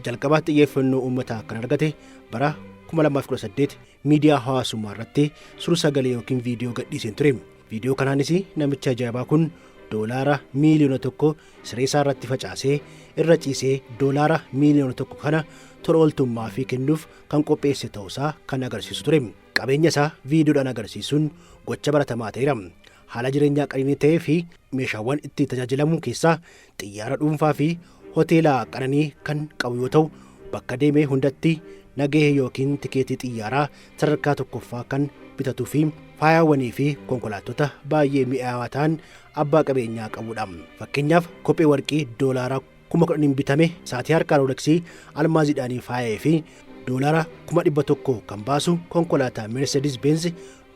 Jalqaba xiyyeeffannoo uummataa kan argate bara 2018 miidiyaa hawaasummaa irratti suur-sagalee yookiin viidiyoo gadhiiseen ture. Viidiyoo kanaanis namichi ajaa'ibaa kun doolaara 1,000,000 siree isaa irratti facaasee irra ciisee doolaara 1,000,000 kana tola ooltummaa fi kennuuf kan qopheesse ta'uusaa kan agarsiisu ture. Qabeenya isaa viidiyoodhaan agarsiisuun gocha baratamaa ta'eera. Haala jireenyaa qananii ta'ee fi meeshaawwan itti tajaajilamu keessaa xiyyaara dhuunfaa fi hoteela qananii kan qabu yoo ta'u, bakka deemee hundatti nagahee yookiin tikeetii xiyyaaraa sadarkaa tokkoffaa kan bitatuu fi faayaawwanii fi konkolaattota baay'ee mi'aawaa ta'an abbaa qabeenyaa qabudha. Fakkeenyaaf kophee warqii doolaara 10,000 bitame, sa'aatii harkaa Rooleksii almaaziidhaan faayee fi doolaara 100,000 kan baasu konkolaataa Mercedes Benz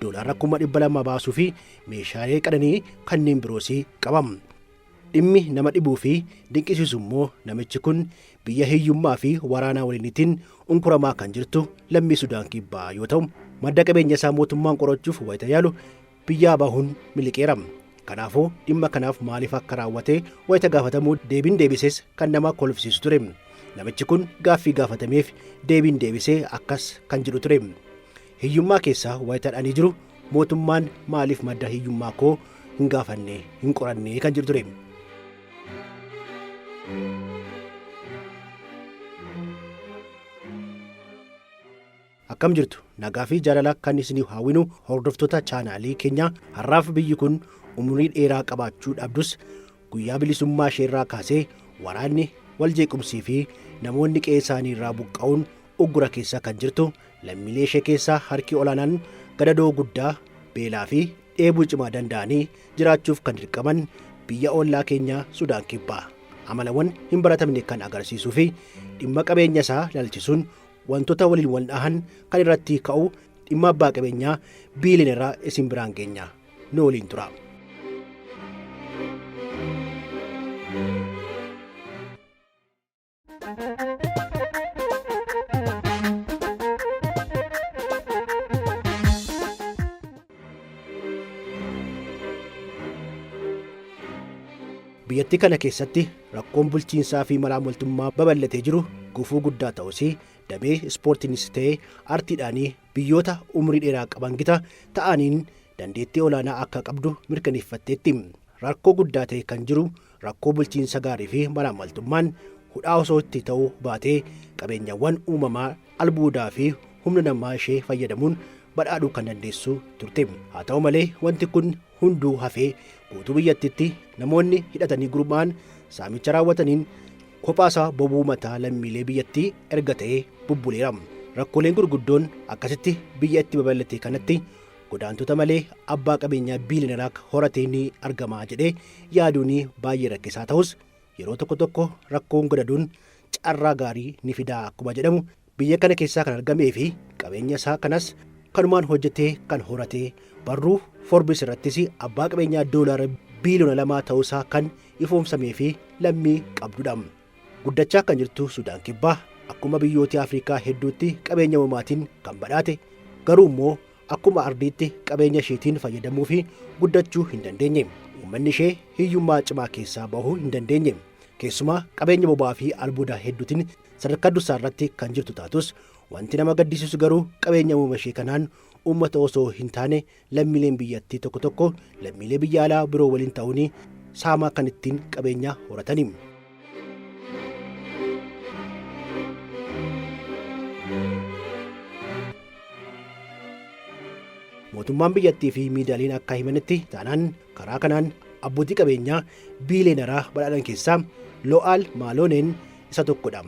doolaara 200,000 baasuu fi meeshaalee qananii kanneen biroos qaba. Dhimmi nama dhibuu fi dinqisiisu immoo namichi kun biyya hiyyummaa fi waraanaa waliinitiin unkuramaa kan jirtu lammii Sudaan Kibbaa yoo ta'u, madda qabeenya isaa mootummaan qorachuuf wayita yaalu biyyaa bahuun miliqeera. Kanaafuu dhimma kanaaf maaliif akka raawwate wayita gaafatamu deebiin deebises kan nama kolfisiisu ture. Namichi kun gaaffii gaafatameef deebiin deebisee akkas kan jedhu ture. Hiyyummaa keessa wayita dhanii jiru mootummaan maaliif madda hiyyummaa koo hin gaafanne, hin qoranne kan jedhu ture. Akkam jirtu, nagaa fi jaalala kan isiniif hawwinu hordoftoota chaanaalii keenyaa, har'aaf biyyi kun umurii dheeraa qabaachuu dhabdus guyyaa bilisummaa isheerraa kaasee waraanni, wal jeequmsii fi namoonni qe'ee isaanii irraa buqqa'uun uggura keessa kan jirtu, lammiilee ishee keessaa harki olaanaan gadadoo guddaa, beelaa fi dheebuu cimaa danda'anii jiraachuuf kan dirqaman biyya ollaa keenyaa Sudaan Kibbaa amalawwan hin baratamne kan agarsiisuu fi dhimma qabeenya isaa ilaalchisuun wantoota waliin wal dhahan kan irratti ka'u dhimma abbaa qabeenyaa biiliyoneraa isin biraan geenya, nu waliin tura. Biyyattii kana keessatti rakkoon bulchiinsaa fi malaammaltummaa babal'atee jiru gufuu guddaa ta'us, damee ispoortiinis ta'e artiidhaanii biyyoota umurii dheeraa qaban gita ta'aniin dandeettii olaanaa akka qabdu mirkaneeffatteetti. Rakkoo guddaa ta'e kan jiru rakkoo bulchiinsa gaarii fi malaammaltummaan hudhaa osoo itti ta'uu baatee qabeenyawwan uumamaa, albuudaa fi humna namaa ishee fayyadamuun badhaadhuu kan dandeessu turte. Haa ta'u malee wanti kun hunduu hafee guutuu biyyattiitti namoonni hidhatanii gurmaa'an saamicha raawwataniin kophaasaa bobuu mataa lammiilee biyyattii erga ta'ee bubbuleera. Rakkooleen gurguddoon akkasitti biyya itti babal'ate kanatti godaantota malee abbaa qabeenyaa biiliyoneraa horatee ni argama jedhee yaaduun baay'ee rakkisaa ta'us, yeroo tokko tokko rakkoon gadaduun carraa gaarii ni fidaa akkuma jedhamu, biyya kana keessaa kan argamee fi qabeenya isaa kanas kanumaan hojjetee kan horate, barruu Forbes irrattis abbaa qabeenyaa doolaara 2 biiliyoona ta'uusaa kan ifoomsamee fi lammii qabdudha. Guddachaa kan jirtu Sudaan Kibbaa akkuma biyyoota Afrikaa hedduutti qabeenya uumamaatiin kan badhaate, garuu immoo akkuma ardiitti qabeenya isheetiin fayyadamuu fi guddachuu hin dandeenye. Uummanni ishee hiyyummaa cimaa keessaa bahuu hin dandeenye. Keessumaa qabeenya boba'aa fi albuuda hedduutiin sadarkaa dursaa irratti kan jirtu taatus, wanti nama gaddisiisu garuu qabeenya uumama ishee kanaan uummata osoo hin taane lammiileen biyyattii tokko tokko lammiilee biyya alaa biroo waliin ta'uun saamaa kan ittiin qabeenya horatani. Mootummaan biyyattii fi miidiyaaleen akka himanitti taanaan, karaa kanaan abbootii qabeenyaa biiliyooneraa badhaadhan keessaa Lo'aal Maalooneen isa tokkodha.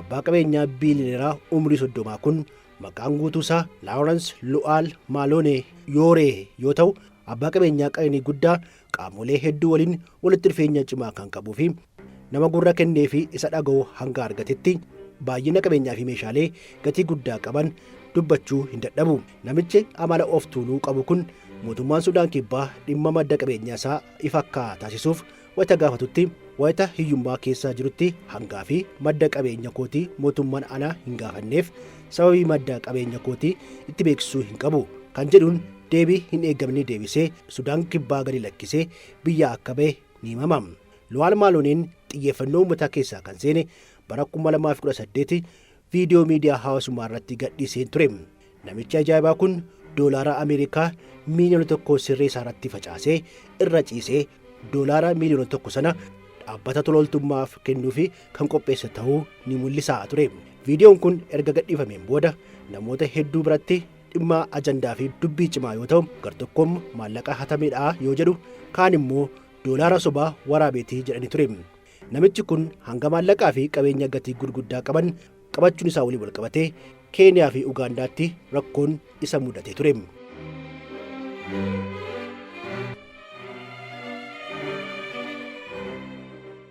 Abbaa qabeenyaa biiliyooneraa umurii 30 kun maqaan guutuu isaa Laawurans Lu'aal Maaloonee Yooree yoo ta'u, abbaa qabeenyaa qananii guddaa qaamolee hedduu waliin walitti dhufeenya cimaa kan qabuu fi nama gurra kennee fi isa dhaga'u hanga argatetti baay'ina qabeenyaa fi meeshaalee gatii guddaa qaban dubbachuu hin dadhabu. Namichi amala of tuuluu qabu kun mootummaan Sudaan Kibbaa dhimma madda qabeenyaa isaa ifa akka taasisuuf wayita gaafatutti, wayita hiyyummaa keessa jirutti hangaa fi madda qabeenya kootii mootummaan ana hin gaafanneef sababii madda qabeenya kootii itti beeksisuu hin qabu kan jedhuun deebii hin eegamne deebisee Sudaan Kibbaa gadi lakkisee biyya akka ba'e ni himama. Lu'aal Maalooneen xiyyeeffannoo uummataa keessaa kan seene Bara 2018 viidiyoo miidiyaa hawaasummaa irratti gadhiiseen ture. Namichi ajaa'ibaa kun doolaara Ameerikaa 1 miiliyoona sirree isaa irratti facaasee irra ciisee doolaara 1 miiliyoona sana dhaabbata tola ooltummaaf kennuufi kan qopheesse ta'uu ni mul'isa ture. Viidiyoon kun erga gadhiifameen booda namoota hedduu biratti dhimma ajandaa fi dubbii cimaa yoo ta'u, gartokkoon maallaqa hatameedha yoo jedhu, kaan immoo doolaara sobaa waraabeetii jedhanii ture. Namichi kun hanga maallaqaa fi qabeenya gatii gurguddaa qaban qabachuun isaa waliin walqabatee Keeniyaa fi Ugaandaatti rakkoon isa mudatee ture.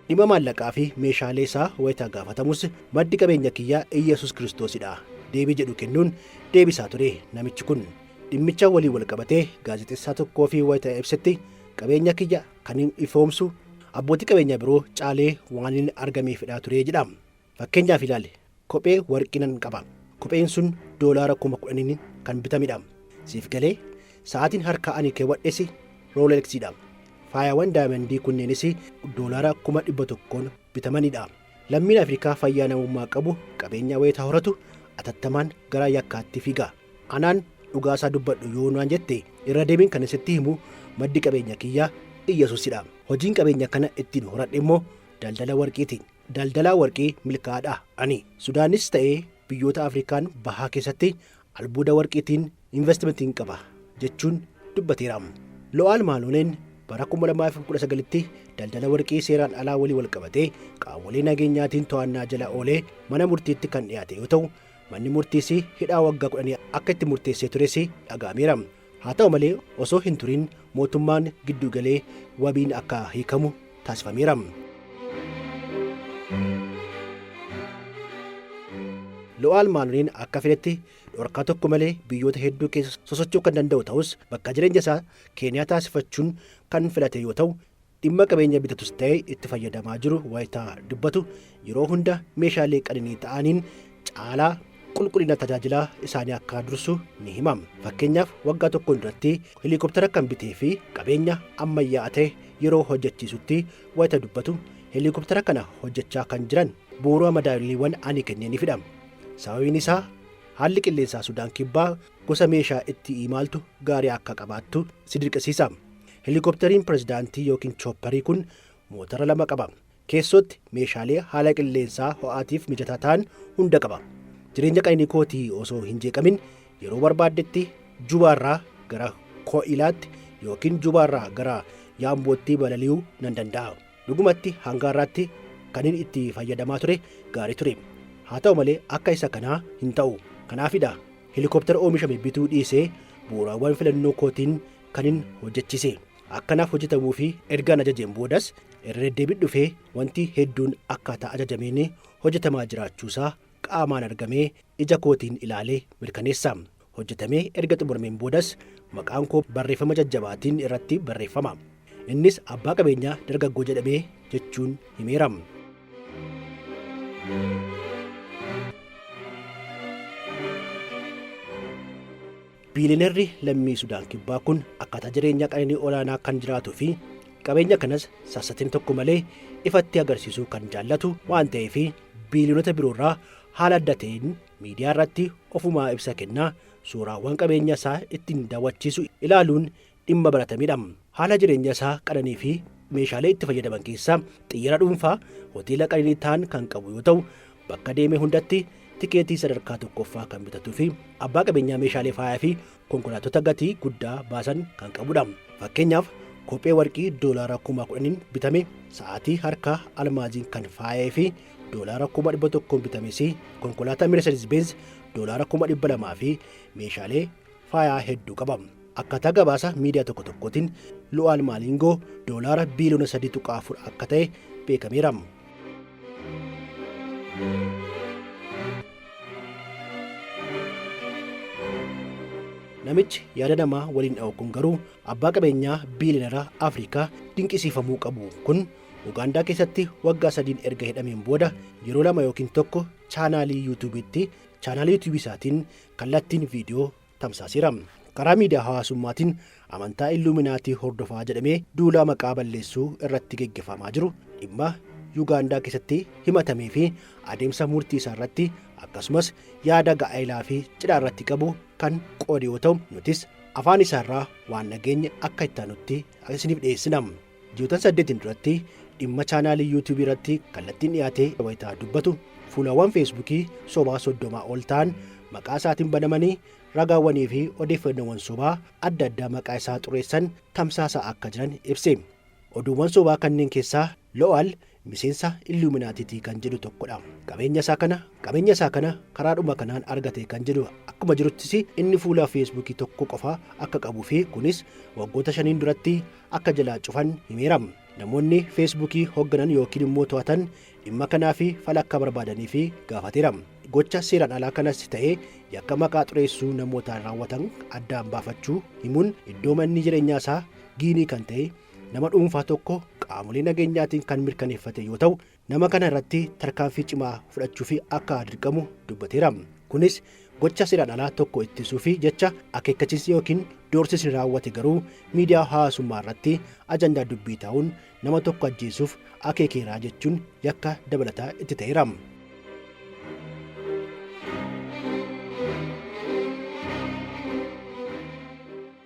Dhimma maallaqaa fi meeshaalee isaa wayitaa gaafatamus, "Maddi qabeenya kiyyaa Iyyasuus Kiristoosidha" deebii jedhu kennuun deebisaa ture namichi kun. Dhimmicha waliin walqabatee gaazexeessaa tokkoo fi wayita ibsetti, "Qabeenya kiyya kan hin ifoomsu abbootii qabeenya biroo caalee waan hin argameefidha ture" jedha. "Fakkeenyaaf ilaali, kophee warqii nan qaba. Kopheen sun doolaara 10,000n kan bitamedha. Siif galee? Sa'aatiin harkaa ani keewwadhes Rolexiidha. Faayawwan daayimandii kunneenis doolaara 100,000n bitamanidha. Lammiin Afrikaa fayyaa namummaa qabu qabeenya wayitaa horatu atattamaan gara yakkaatti fiiga. Anaan dhugaasaa dubbadhu yoo naan jette, irra deebiin kan sitti himu, maddi qabeenya kiyyaa Iyyasuusidha. Hojiin qabeenya kana ittiin horadhe immoo daldala warqiiti. Daldalaa warqii milkaa'aadha ani. Sudaanis ta'ee biyyoota Afrikaan bahaa keessatti albuuda warqiitiin investimentiin qaba" jechuun dubbateera. Lo'aal Maaloleen bara 2019tti daldala warqii seeraan alaa walii wal qabatee qaamolee nageenyaatiin to'annaa jala oolee mana murtiitti kan dhiyaate yoo ta'u, manni murtiis hidhaa waggaa 10 akka itti murteessee tures dhaga'ameera. Haa ta'u malee, osoo hin turin mootummaan giddugalee wabiin akka hiikamu taasifameera. Lo'aal Maaloleen akka fedhetti dhorkaa tokko malee biyyoota hedduu keessa sosocho'uu kan danda'u ta'us, bakka jireenya isaa Keeniyaa taasifachuun kan filate yoo ta'u, dhimma qabeenya bitatus ta'e itti fayyadamaa jiru wayitaa dubbatu yeroo hunda meeshaalee qananii ta'aniin caalaa qulqullina tajaajilaa isaanii akka dursu ni hima. Fakkeenyaaf, waggaa tokkoon duratti helikooптara kan bitee fi qabeenya ammayyaa'aa ta'e yeroo hojjechiisutti wayita dubbatu, "Helikooптara kana hojjechaa kan jiran bu'uura madaaliiwwan ani kenneeniifidha. Sababiin isaa haalli qilleensaa Sudaan Kibbaa gosa meeshaa itti imaltu gaarii akka qabaattu si dirqisiisa. Helikooптariin pirezidaantii yookiin choopparii kun motora lama qaba. Keessootti meeshaalee haala qilleensaa ho'aatiif mijataa ta'an hunda qaba. Jireenya qananii kootii osoo hin jeeqamin yeroo barbaaddetti Jubaarraa gara Ko'ilaatti yookiin Jubaarraa gara Yaambootti balali'uu nan danda'a. Dhugumatti hanga har'aatti kan inni itti fayyadamaa ture gaarii ture. Haa ta'u malee, akka isa kanaa hin ta'u. Kanaafidha helikooптara oomishame bituu dhiisee bu'uuraawwan filannoo kootiin kan hin hojjechise. Akkanaaf hojjetamuu fi ergaan ajajeen boodas irra deddeebiin dhufee wanti hedduun akkaataa ajajameen hojjetamaa jiraachuusaa qaamaan argamee ija kootiin ilaalee mirkaneessa. Hojjetamee erga xumurameen boodas maqaan koo barreeffama jajjabaatiin irratti barreeffama. Innis abbaa qabeenyaa dargaggoo jedhamee" jechuun himeera. Biiliyoonarri lammii Sudaan Kibbaa kun akkaataa jireenyaa qananii olaanaa kan jiraatuu fi qabeenya kanas sassatina tokko malee ifatti agarsiisuu kan jaallatu waan ta'eef, biiliyoonota biroorraa haala adda ta'een miidiyaa irratti ofumaa ibsa kennaa suuraawwan qabeenya isaa ittiin daawwachiisu ilaaluun dhimma baratamedha. Haala jireenya isaa qananii fi meeshaalee itti fayyadaman keessaa xiyyaara dhuunfaa, hoteela qananii ta'an kan qabu yoo ta'u, bakka deeme hundatti tikeetii sadarkaa tokkoffaa kan bitatuu fi abbaa qabeenyaa meeshaalee faayaa fi konkolaattota gatii guddaa baasan kan qabudha. Fakkeenyaaf, kophee warqii doolaara 10,000n bitame, sa'aatii harkaa almaaziin kan faayee fi doolaara 100,000n bitames, konkolaataa Mercedes Benz doolaara 200,000 fi meeshaalee faayaa hedduu qaba. Akkaataa gabaasa miidiyaa tokko tokkootiin Lu'aal Maalingoo doolaara biiliyoona 3.4 akka ta'e beekameera. Namichi yaada namaa waliin dha'u kun garuu abbaa qabeenyaa biiliyoonara Afrikaa dinqisiifamuu qabu kun Ugaandaa keessatti waggaa 3n erga hidhameen booda yeroo lama yookiin tokko chaanaalii yuutuubii isaatiin kallattiin viidiyoo tamsaaseera. Karaa miidiyaa hawaasummaatiin amantaa Illuuminaatii hordofaa jedhamee duulaa maqaa balleessuu irratti geggeeffamaa jiru dhimma Yuugaandaa keessatti himatamee fi adeemsa murtii isaa irratti, akkasumas yaada gaa'elaa fi cidhaa irratti qabu kan qoode yoo ta'u, nutis afaan isaarraa waan dhageenye akka itti aanutti isiniif dhiyeessina. Ji'oota 8 duratti dhimma chaanaalii Yuutuubii irratti kallattiin dhiyaatee wayitaa dubbatu, fuulawwan Feesbuukii sobaa 30 ol ta'an maqaa isaatiin banamanii ragaawwanii fi odeeffannoowwan sobaa adda addaa maqaa isaa xureessan tamsaasaa akka jiran ibse. Oduuwwan sobaa kanneen keessaa Lo'aal miseensa Illuuminaatiitii kan jedhu tokkodha. Qabeenya isaa kana karaadhuma kanaan argate kan jedhu akkuma jiruttis, inni fuula Feesbuukii tokko qofa akka qabuu fi kunis waggoota 5n duratti akka jalaa cufan himeera. Namoonni Feesbuukii hoogganan yookiin immoo to'atan dhimma kanaa fi fala akka barbaadanii fi gaafateera. Gocha seeraan alaa kanas ta'ee yakka maqaa xureessuu namootaan raawwatan addaan baafachuu himuun, iddoo manni jireenyaa isaa Giinii kan ta'e nama dhuunfaa tokko qaamolee nageenyaatiin kan mirkaneeffate yoo ta'u, nama kana irratti tarkaanfii cimaa fudhachuu fi akka dirqamu dubbateera. Kunis gocha seeraan alaa tokko ittisuu fi jecha akeekkachiisni yookiin doorsisni raawwate garuu miidiyaa hawaasummaa irratti ajandaa dubbii ta'uun nama tokko ajjeesuuf akeekeeraa jechuun yakka dabalataa itti ta'eera.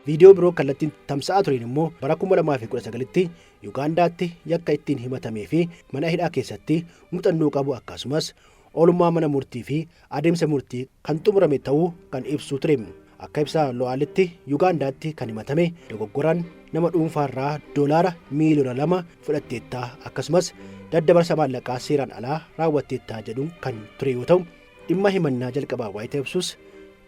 Viidiyoo biroo kallattiin tamsa'aa tureen immoo bara 2019tti Yugaandaatti yakka ittiin himatamee fi mana hidhaa keessatti muuxannoo qabu, akkasumas oolmaa mana murtii fi adeemsa murtii kan xumurame ta'uu kan ibsu ture. Akka ibsa Lo'aalitti, Yugaandaatti kan himatame dogoggoraan nama dhuunfaarraa doolaara miiliyoona 2 fudhatteettaa, akkasumas daddabarsa maallaqaa seeraan alaa raawwatteettaa jedhuun kan ture yoo ta'u, dhimma himannaa jalqabaa waayita ibsus,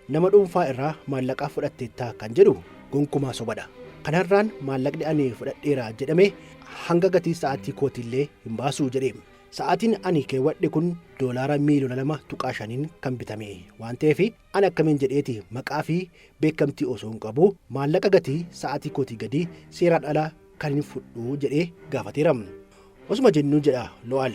nama dhuunfaa irraa maallaqaa fudhatteettaa kan jedhu gonkumaa sobadha. Kanarraan maallaqni ani fudhadheera jedhame hanga gatii sa'aatii kootiillee hin baasuu jedhe. Sa'aatiin ani keewwadhe kun doolaara miiliyoona 2.5n kan bitame waan ta'eef, ani akkamiin jedheeti maqaa fi beekamtii osoo hin qabu maallaqa gatii sa'aatii kootii gadi seeraan ala kan hin fudhu jedhee gaafateera. Osuma jennuu, jedha Lo'aal.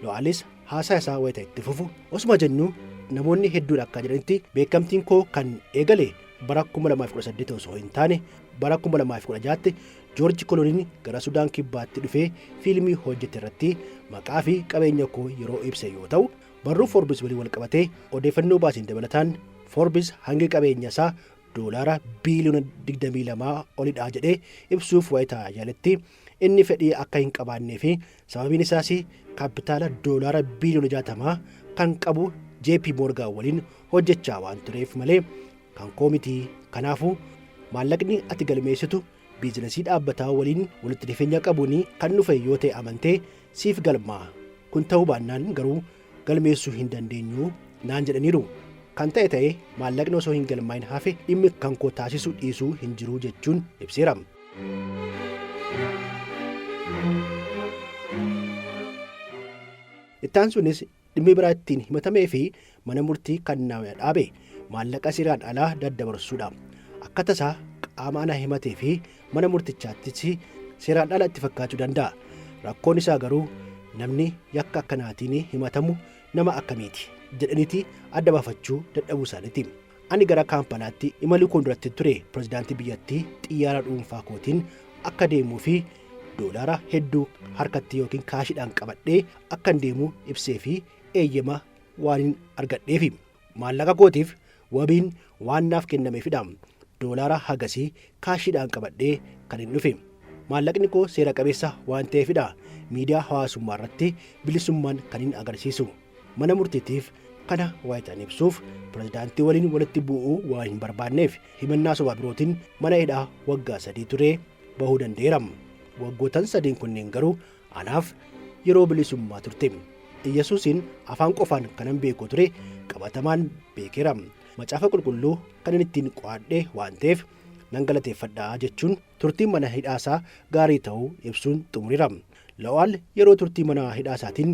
Lo'aalis haasaa isaa wayita itti fufu, osuma jennuu namoonni hedduun akka jedhanitti beekamtiin koo kan eegale bara 2018 osoo hin taane bara 2016tti Joorji Klooniin gara Sudaan Kibbaatti dhufee fiilmii hojjete irratti maqaa fi qabeenya koo yeroo ibse yoo ta'u, barruu Forbes waliin wal qabatee odeeffannoo baasiin dabalataan Forbes hangi qabeenya isaa doolaara biiliyoona 22 olidha jedhee ibsuuf wayitaa yaaletti, inni fedhii akka hin qabaannee fi sababiin isaas kaapitaala doolaara biiliyoona 60 kan qabu JP Morgan waliin hojjechaa waan tureef malee kan koo miti. Kanaafuu maallaqni ati galmeessitu biizinasii dhaabbataa waliin walitti dhufeenya qabuun kan dhufe yoo ta'e amantee siif galmaa, kun ta'uu baannaan garuu galmeessuu hin dandeenyu naan jedhaniiru. Kan ta'e ta'e, maallaqni osoo hin galmaa'in hafe dhimmi kan koo taasisu dhiisuu hin jiru jechuun ibseera. Ittaan sunis dhimmi biraa ittiin himatamee fi mana murtii kan nama dhaabe maallaqa seeraan alaa daddabarsuudha. Akka tasaa qaama ana himatee fi mana murtichaattis seeraan ala itti fakkaachuu danda'a. Rakkoon isaa garuu namni yakka akkanaatiin himatamu nama akkamiiti jedhaniiti adda baafachuu dadhabuu isaaniiti. Ani gara Kaampalaatti imaluu koon duratti ture pirezidaantii biyyattii xiyyaara dhuunfaa kootiin akka deemuu fi doolaara hedduu harkatti yookiin kaashiidhaan qabadhee akkan deemu ibsee fi eeyyama waan hin argadheefi. Maallaqa kootiif wabiin waan naaf kennameefidha. Doolaara hagasii kaashiidhaan qabadhee kan hin dhufe. Maallaqni koo seera qabeessa waan ta'eefidha. Miidiyaa hawaasummaa irratti bilisummaan kan hin agarsiisu. Mana murtiitiif kana waayitaan ibsuuf pirezidaantii waliin walitti bu'uu waan hin barbaanneef himannaa sobaa birootiin mana hidhaa waggaa 3 turee bahuu danda'eera. Waggootan 3n kunneen garuu anaaf yeroo bilisummaa turte. Iyyasuusiin afaan qofaan kanan beeku ture qabatamaan beekeera. Macaafa Qulqulluu kanan ittiin qo'adhe waan ta'eef nan galateeffadha jechuun turtiin mana hidhaasaa gaarii ta'uu ibsuun xumuriira. Lo'aal yeroo turtii mana hidhaasaatiin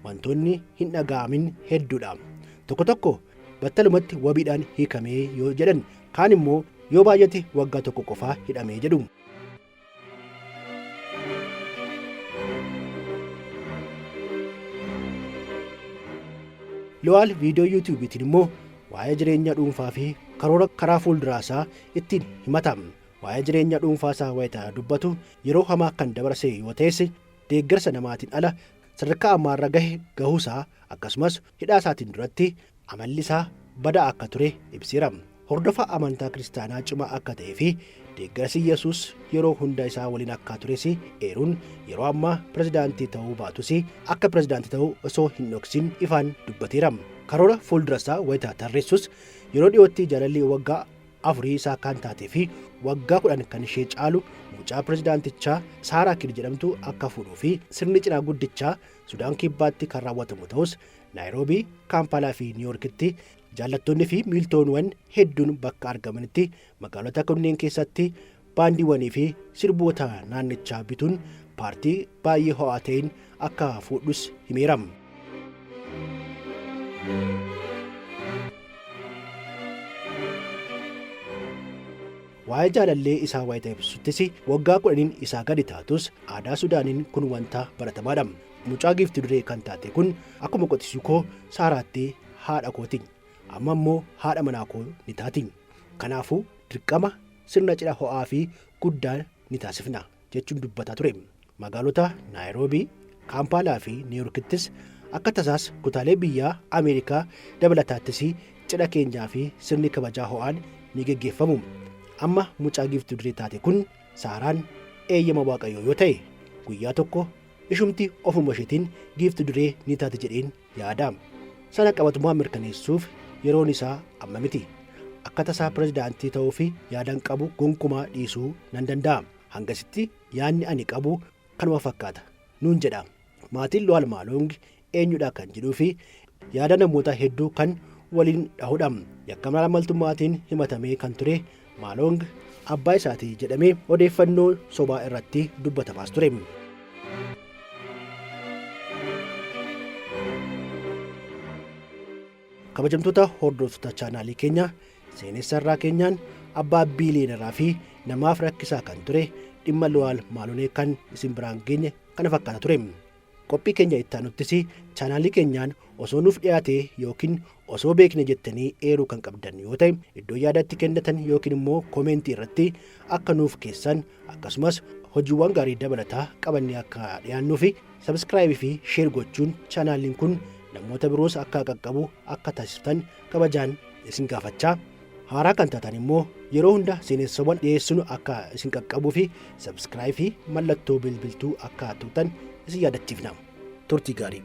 wantoonni hin dhaga'amin hedduudha. Tokko tokko battalumatti wabiidhaan hiikamee yoo jedhan, kaan immoo yoo baay'ate waggaa tokko qofaa hidhamee jedhu. Lo'aal viidiyoo Yuutuubiitiin immoo waa'ee jireenya dhuunfaa fi karoora karaa fuulduraasaa ittiin himata. Waa'ee jireenya dhuunfaasaa wayita dubbatu, yeroo hamaa kan dabarse yoo ta'es deeggarsa namaatiin ala Sadarkaa ammaarra gahe gahuusaa akkasumas hidhaa isaatiin duratti amalli isaa badaa akka ture ibseera. Hordofa amantaa kiristaanaa cimaa akka ta'ee fi deeggarsi Yesuus yeroo hunda isaa waliin akka tures eeruun yeroo ammaa pirezidaantii ta'uu baatus akka pirezidaantii ta'uu osoo hin dhoksin ifaan dubbateera. Karoora fuuldura isaa wayita tarreessus yeroo dhiyootti jaalalli waggaa 4 isaa kan taatee fi waggaa 10 kan ishee caalu mucaa pirezidaantichaa Saaraa Kiir jedhamtu akka fuudhuu fi sirni cidhaa guddichaa Sudaan Kibbaatti kan raawwatamu ta'us Naayiroobii, Kaampaalaa fi Niiwuorkitti jaallattoonni fi miiltoonwwan hedduun bakka argamanitti magaalota kunneen keessatti baandiiwwanii fi sirboota naannichaa bituun paartii baay'ee ho'aa ta'een akka fuudhus himeera. Waa'ee jaalallee isaa wayita ibsuttis waggaa 10 isaa gadi taatus aadaa Sudaaniin kun wanta baratamaadha. Mucaa giifti duree kan taate kun akkuma qotisuu koo Saaraatti haadha kooti. Amma immoo haadha manaa koo ni taati. Kanaafuu dirqama sirna cidha ho'aa fi guddaa ni taasifna jechuun dubbataa ture. Magaalota Naayiroobii, Kaampaalaa fi Niiwuorkittis akka tasaas kutaalee biyyaa Ameerikaa dabalataattis cidha keenyaa fi sirni kabajaa ho'aan ni geggeeffamu. Amma mucaa giifti duree taate kun Saaraan eeyyama Waaqayyoo yoo ta'e guyyaa tokko ishumti ofuma isheetiin giifti duree ni taate jedheen yaada. Sana qabatumaa mirkaneessuuf yeroon isaa amma miti. Akka tasaa pirezidaantii ta'uu fi yaadan qabu gonkumaa dhiisuu nan danda'a. Hangasitti yaadni ani qabu kanuma fakkaata nuun jedha. Maatiin Luwaal Maaloong eenyudha kan jedhuu fi yaada namoota hedduu kan waliin dhahudha. Yakka malaamaltummaatiin himatamee kan ture Maaloong abbaa isaatii jedhamee odeeffannoo sobaa irratti dubbatamaas ture. Kabajamtoota hordoftoota chaanaalii keenya seenessa irraa keenyaan abbaa biiliyoneraa fi namaaf rakkisaa kan ture dhimma Luwaal Maalonee kan isin biraan geenye kana fakkaata ture. Qophii keenya itti aanuttis chaanaalii keenyaan osoo nuuf dhiyaate yookiin osoo beekne jettanii eeruu kan qabdan yoo ta'e iddoo yaadatti kennatan yookiin immoo koomeentii irratti akka nuuf keessan akkasumas hojiiwwan gaarii dabalataa qabannee akka dhiyaannuu fi sabiskiraayibii fi sheer gochuun chaanaaliin kun namoota biroos akka qaqqabu akka taasiftan kabajaan isin gaafachaa. Haaraa kan taatan immoo yeroo hunda seenessawwan dhiyeessinu akka isin qaqqabuu fi sabiskiraayibii fi mallattoo bilbiltuu akka tuqxan isin yaadachiifna. Turtii gaarii.